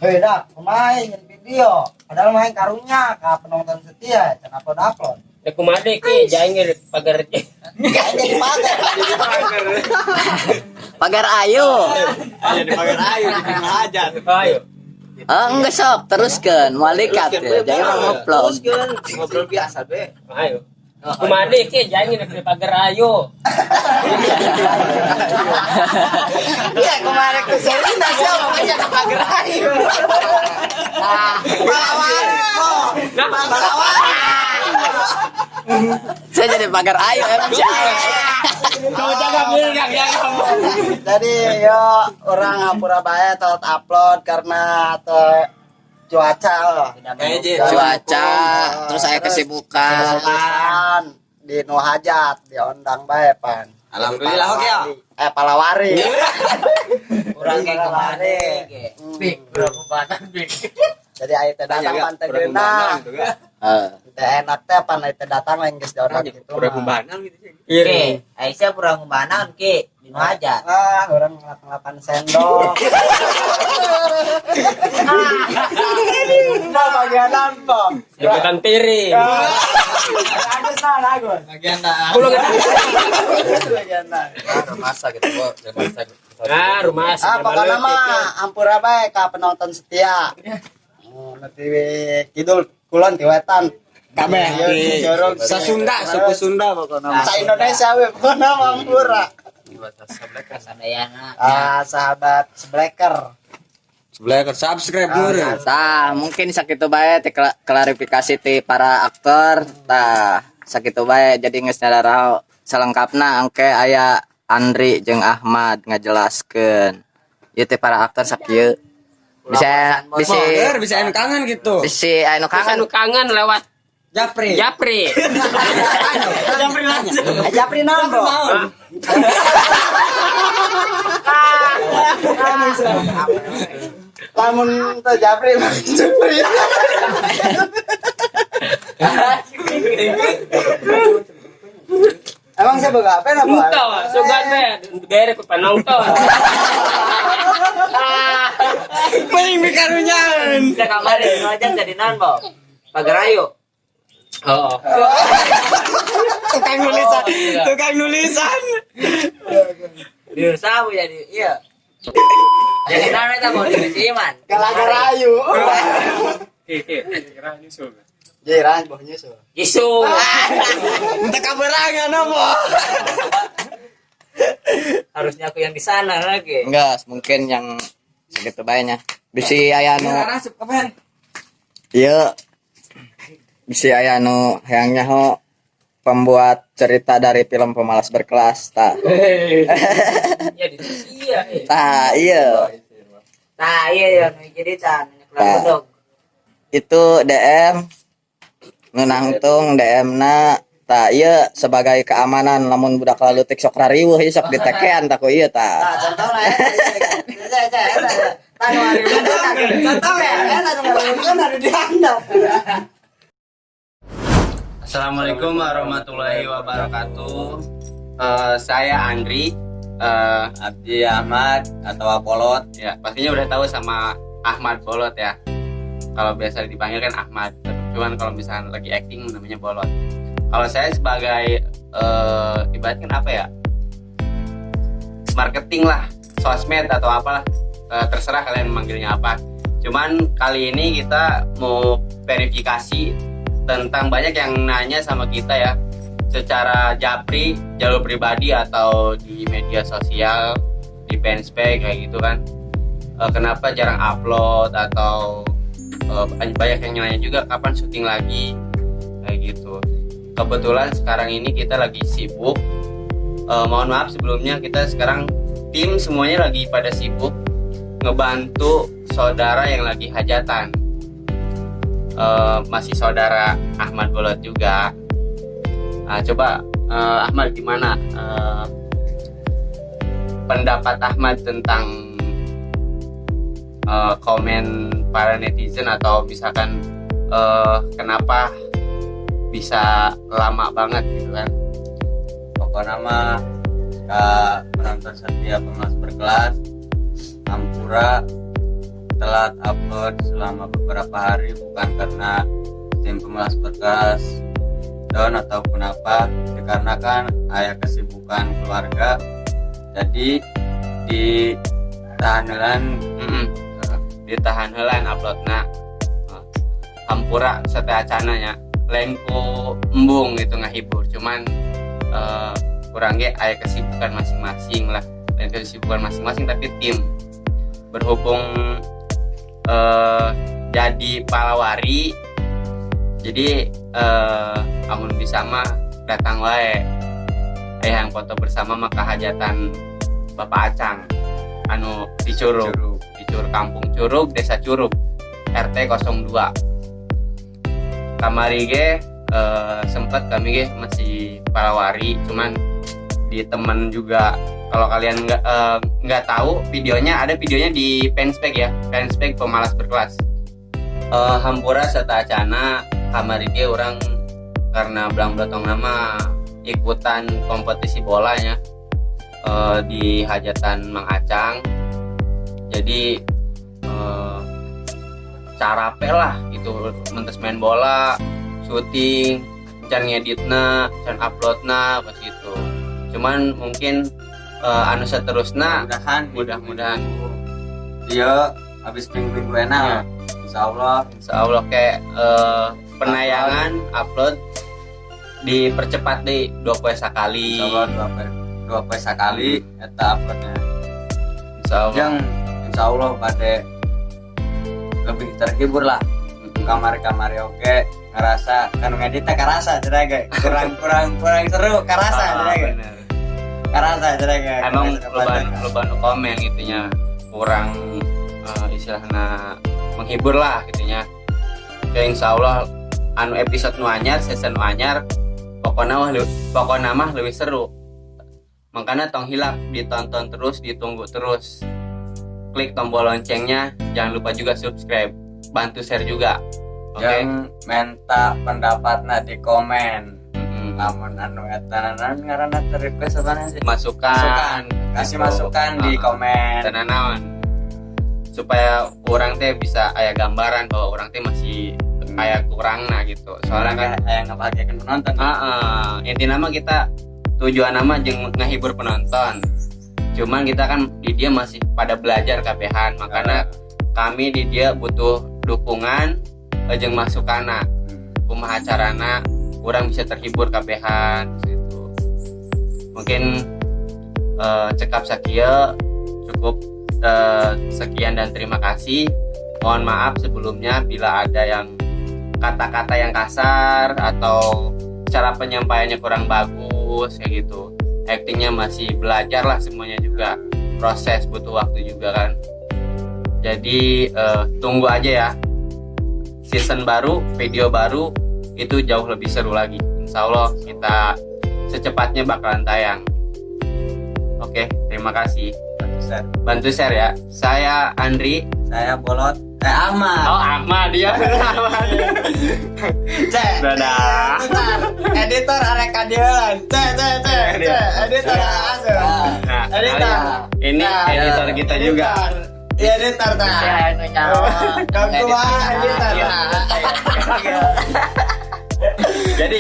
Beda, kemarin nyen video. Padahal main karunya ka penonton setia, can upload upload. Ya kumaha deui, Ki, jaing ge pagar. Kayaknya jadi pagar. Pagar ayu. Ayo di pagar ayu di hajat. Ayo. Oh, enggak, sok teruskeun, moal dikat ya. Jangan mau ngevlog. Teruskeun ngobrol biasa be. Ayo. Kumaha deui, Ki, jaing ge di pagar ayu. Iya, kemarin ke Selina siapa aja ke pagar ayu. Pahlawan. Nah, Pahlawan. Saya jadi pagar ayu emang sih. Kau jaga bener ya. Jadi yo urang hampura bae telat upload karena teu cuaca loh. Cuaca, terus saya kesibukan. Kesibukan di nu hajat diondang bae pan. Alhamdulillah, oke ya. Eh, palawari. Urang ge kemana ge. Bik, berapa bik. Jadi aya teh datang pan teh geunah. Eh, Teh enak teh pan aya teh datang lain geus diondang gitu. Pura Mah. pembahanan gitu sih. Iya. Ki, Aisyah pura ngumbanan ki di nu hajat. Ah, urang ngelap-ngelapan sendok. Nah, bagian apa? Jembatan piring. Agus nah, Agus. Bagian dah. Pulang. Bagian nah. Masa gitu, Bo. Masa. Ah, rumah. Ah, pokoknya mah ampura bae ka penonton setia. Nanti kidul kulon ti wetan. Kabeh Iya, di Jorong. Sasunda, suku Sunda pokoknya. Sa Indonesia we pokoknya mah ampura. Kasadayana. Ah, sahabat Sebleker. Sebelah subscribe dulu. Tah, mungkin sakitu bae teh klarifikasi ti para aktor. Tah, sakitu bae, jadi geus nyadar salengkapna engke aya Andri jeung Ahmad ngajelaskeun. Ieu teh para aktor sakieu. Bisa bisa. Bisa bisa anu kangen gitu. Bisa anu Kangen kangen. Kangen lewat Japri. Japri. Japri langsung. Eh, Japri naon, Bro? Lamun teu Japri mah Japri. Emang saya boga apa apa? Ento, sugan be, gere ku penonton. Paling mikarunyan. Bisa kamari nu hajat jadi naon, Bo? Pagar ayu. Oh. Tukang nulisan. Tukang nulisan. Di sabu jadi iya. Jadi naon eta, Bo, di Iman. Galagar ayu. Ki, ki, kira nyusul. Jiran boh nyusul. Isu. Minta kabarangan apa? Harusnya aku yang di sana lagi. Enggak, mungkin yang segitu bae nya. Bisi aya nu Rasup kapan? Ieu bisi aya nu hayang nyaho pembuat cerita dari film Pemalas Berkelas tah. Ya di iya. Eh. Tah, iya. Nah, iya ya nu jadi tan Tah. dong. Itu DM nu nangtung DM na tah ieu sebagai keamanan lamun budak lalutik sok rariweuh ieu sok ditekean tah ku ieu tah. Nah, contohnya ya. Tah nu contohnya ya, nu ngariweuh anu dihandap. Assalamualaikum warahmatullahi wabarakatuh. Saya Andri, Abdi Ahmad atau Apolot. Ya pastinya udah tahu sama Ahmad Bolot ya. Kalau biasa dipanggil kan Ahmad, cuman kalau misalnya lagi acting namanya Bolot. Kalau saya sebagai ibaratkan apa ya, marketing lah, sosmed atau apalah, terserah kalian manggilnya apa. Cuman kali ini kita mau verifikasi tentang banyak yang nanya sama kita ya, secara japri, jalur pribadi atau di media sosial, di fanspage kayak gitu kan. Kenapa jarang upload atau banyak yang nanya juga kapan syuting lagi kayak gitu. Kebetulan sekarang ini kita lagi sibuk. Mohon maaf sebelumnya, kita sekarang tim semuanya lagi pada sibuk ngebantu saudara yang lagi hajatan. Masih saudara Ahmad Bolot juga. Nah, coba Ahmad gimana pendapat Ahmad tentang komen para netizen atau misalkan kenapa bisa lama banget gitu kan? Pokoknya mah ka penonton setia Pemalas Berkelas, ampura. telat upload selama beberapa hari bukan karena tim pemalas berkelas down ataupun apa, dikarenakan aya kesibukan keluarga, jadi ditahan. Ditahan heula uploadna. Hampura sateuacanna nya, lain ku embung gitu ngahibur, cuman kurang ge aya kesibukan masing-masing lah, lain kesibukan masing-masing tapi tim berhubung jadi palawari, jadi amun bisa mah datang wae, aya yang foto bersama maka hajatan Bapak Acang anu di Curug, di Curug, Kampung Curug, Desa Curug, RT 02. Kamari ge sempat kami ge masih palawari, cuman di temen juga. Kalau kalian nggak tahu videonya, ada videonya di fanspage ya, fanspage pemalas berkelas. Hampura sateuacanna, kamari ge urang karena belang belotong nama ikutan kompetisi bolanya di hajatan Mang Acang, jadi carape lah gitu, mentes main bola, syuting, can ngeditna, can uploadna pas gitu. Cuman mungkin anu seterusna mudah-mudahan. Mudah-mudahan. Iya, habis minggu-minggu enak, insya Allah. Insya Allah kayak penayangan upload dipercepat deh 2 poe sekali. Insya Allah 2 poe sekali eta uploadnya. Insya Allah. Yang insya Allah pada lebih terhibur lah. Kamar-kamar oke ngerasa kan ngedit teh karasa cenah ge kurang kurang kurang seru karasa cenah ge. Bener. Karasa cenah ge. Emang loba loba nu komen gitunya, kurang istilahnya menghibur lah gitunya. Ya insya Allah anu episode nu anyar, season nu anyar, pokoknya mah lebih seru. Makanya tong hilap ditonton terus, ditunggu terus, klik tombol loncengnya, jangan lupa juga subscribe, bantu share juga, oke. Yang minta pendapatna di komen. Lamun anu eta naon ngaranna teh, request apa sih? Masukan. Masukan, kasih Gitu. masukan di komen. Tenan naon supaya urang teh bisa aya gambaran bahwa urang teh masih aya kurangna gitu, soalnya kan kayak ngebahagiakan penonton. Inti nama kita tujuan nama jeung ngehibur penonton, cuman kita kan di dia masih pada belajar kabehan, makanya kami di dia butuh dukungan jeung masukana, kumaha carana urang bisa terhibur kabehan gitu. Mungkin cekap sakieu cukup, sekian dan terima kasih. Mohon maaf sebelumnya bila ada yang kata-kata yang kasar atau cara penyampaiannya kurang bagus kayak gitu. Aktingnya masih belajar lah, semuanya juga proses, butuh waktu juga kan. Jadi tunggu aja ya, season baru, video baru itu jauh lebih seru lagi. Insya Allah kita secepatnya bakalan tayang. Oke, terima kasih. Bantu share. Bantu share ya. Saya Andri. Saya Bolot, eh, Ahmad. Oh, Ahmad ya. Ahmad. Cek. Dadah. Bentar. Editor arek kadieuan. Cek cek cek cek. Editor asup. Nah, Editor. ini Nah, editor kita juga. Iya, editor tah. Saya anu nyawa. Kang kumaha editor Iya. tah. Jadi.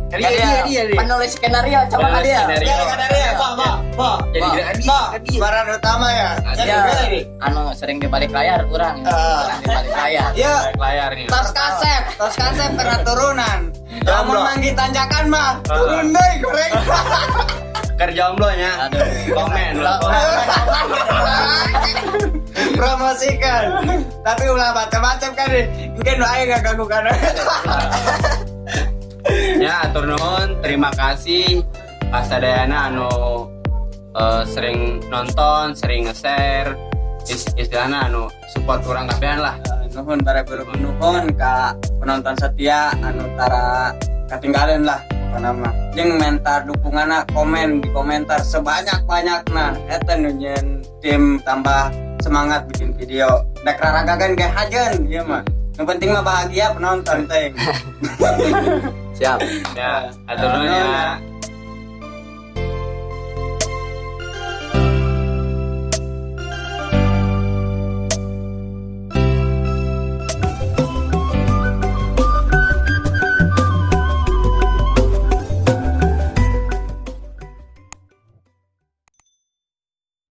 Jadi, jadi. Penulis skenario coba Penulis ka dia. skenario. Ya, skenario, Pak, Pak, Pak. Jadi Pak, peran utama ya. Jadi Iya. jadi. Anu sering di balik layar kurang. Ah. Sering di balik layar. Ya, Balik layar nih. tos kasep karena turunan. Lamun manggih tanjakan mah, turun deui goreng. Kerja jomblo nya. Aduh. Komen lah. Komen. Promosikan. Tapi ulah macam-macam kan nih. Mungkin nu aya nggak ganggu kan. Ya, atur nuhun, terima kasih kasadayana anu sering nonton, sering nge-share, istilahnya anu support urang kabehan lah. Nuhun bare nuhun ka penonton setia anu tara ketinggalan lah pokona mah. Jeung minta dukunganna komen di komentar sebanyak-banyakna, eta nu nyieun tim tambah semangat bikin video. Dek raragagan ge hajeun ieu mah, yang penting mah bahagia penonton teh. Siap. Ya, atur nuhun ya.